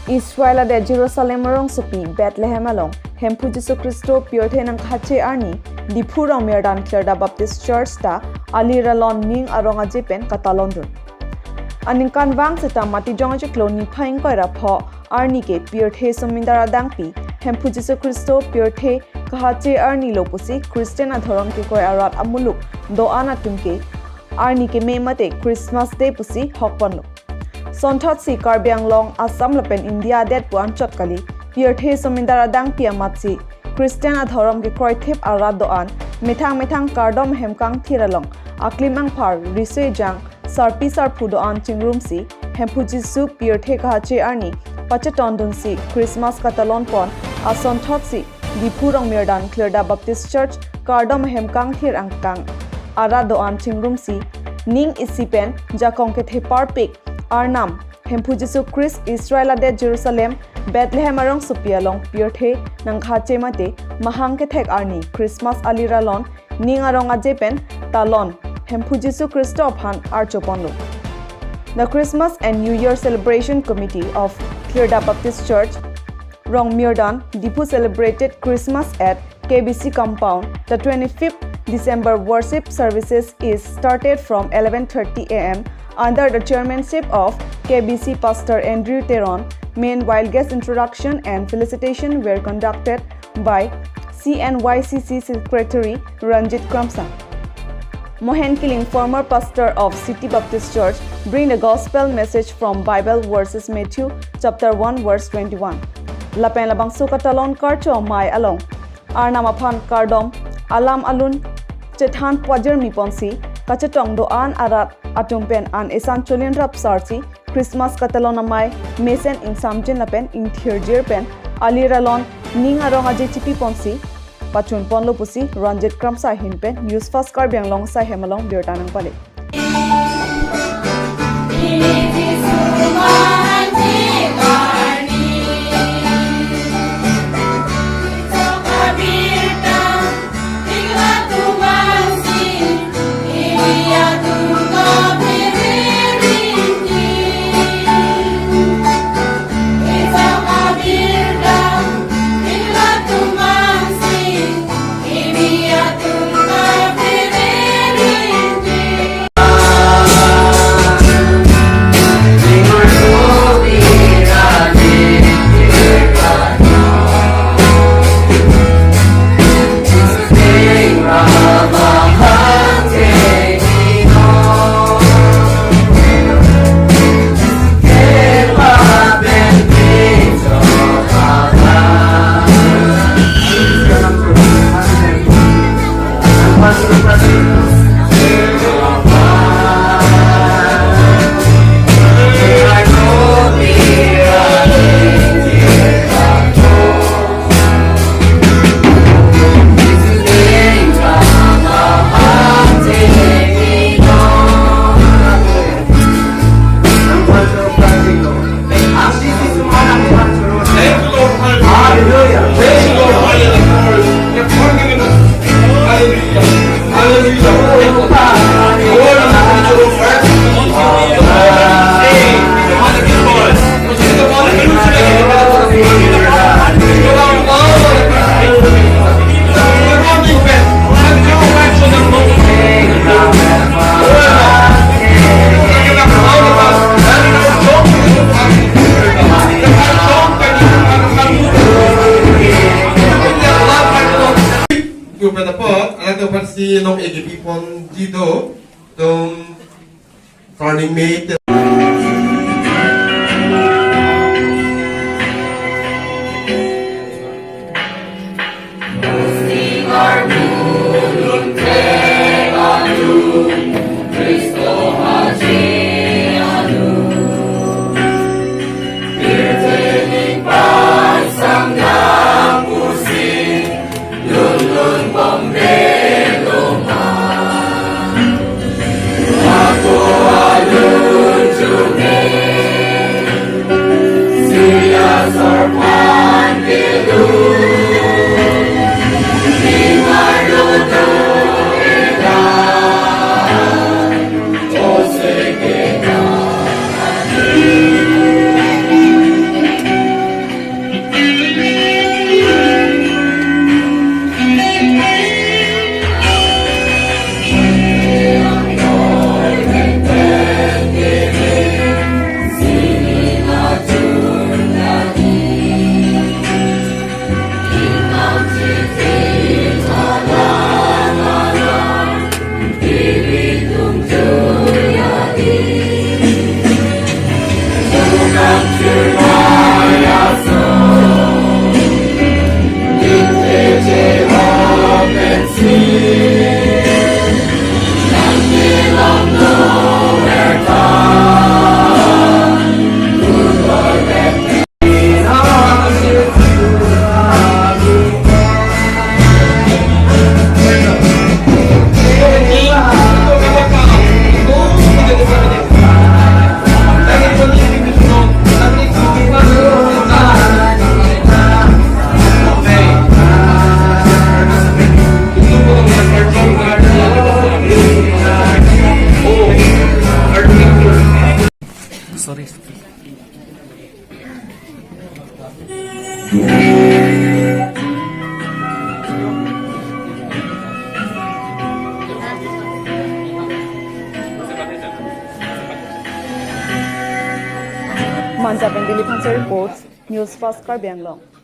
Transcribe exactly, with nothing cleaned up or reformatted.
Israel adet Jerusalem arongsopi Bethlehem along Hemphu Jisu Khristo pirthe nangkache arni Diphu Rongmirdan Kherda Baptist Church ta aliralon ning arong aje pen katalondun. Aningkanvang seta Matijong achiklo niphai ingkoi ra pho arni ke pirthe somindar adangpi Hemphu Jisu Khristo pirthe kahache arni lo pusi Christian adhorom kekroi arat amuluk do-an atum ke arni keme mate Christmas Day pusi hokponlo. Sonthotsi Karbi Anglong, Assam lapen India adet pu anchot kali, pirthe somindar adangpi amatsi Christian adhorom kekroithip arat do-an methang methang kardom ahem kangthir along aklim angphar, riso ejang, sarpi sarpo do-an chingrumsi Hemphu Jisu pirthe kahache arni pachetondunsi Christmas katalonpon asonthotsi Diphu Rongmirdan Kherda Baptist Church kardom ahem kangthir angkang arat do-an chingrumsi ning isi pen jakong ketheparpik Arnam Hemphu Jisu Khristo Israel adet Jerusalem Bethlehem arongsopi along pirthe nangkache mate mahang kethek arni Christmas aliralon ning arong aje pen talon Hemphu Jisu Khristo aphan archoponlo. The Christmas and New Year Celebration Committee of Kherda Baptist Church, Rongmirdan, Diphu celebrated Christmas at K B C compound. The twenty-fifth December worship services is started from eleven thirty a m under the chairmanship of K B C Pastor Andrew Teron. Meanwhile, guest introduction and felicitation were conducted by C N Y C C Secretary Ranjit Kramsa. Mohen Killing, former pastor of City Baptist Church, bring the gospel message from Bible verses Matthew chapter one verse twenty-one. Lapen labangso katalon karcho amei along Arnam aphan kardom alam alun chethan pajirmi ponsi kachetong do-an arat atum pen an esan cholin rapsarsi Christmas katalon amei mesen ingsamjin lapen ingthirjir pen aliralon ning arong aje chipi ponsi pachun ponlo pusi Ranjit Kramsa ahin pen News Fast Karbi Anglong asai hem along birta nangpale. Group na dapat, anak dapat si nong A G P pon jido, tum turning mate. Manja pen Dilip Hanse reports, News Fast Karbi Anglong.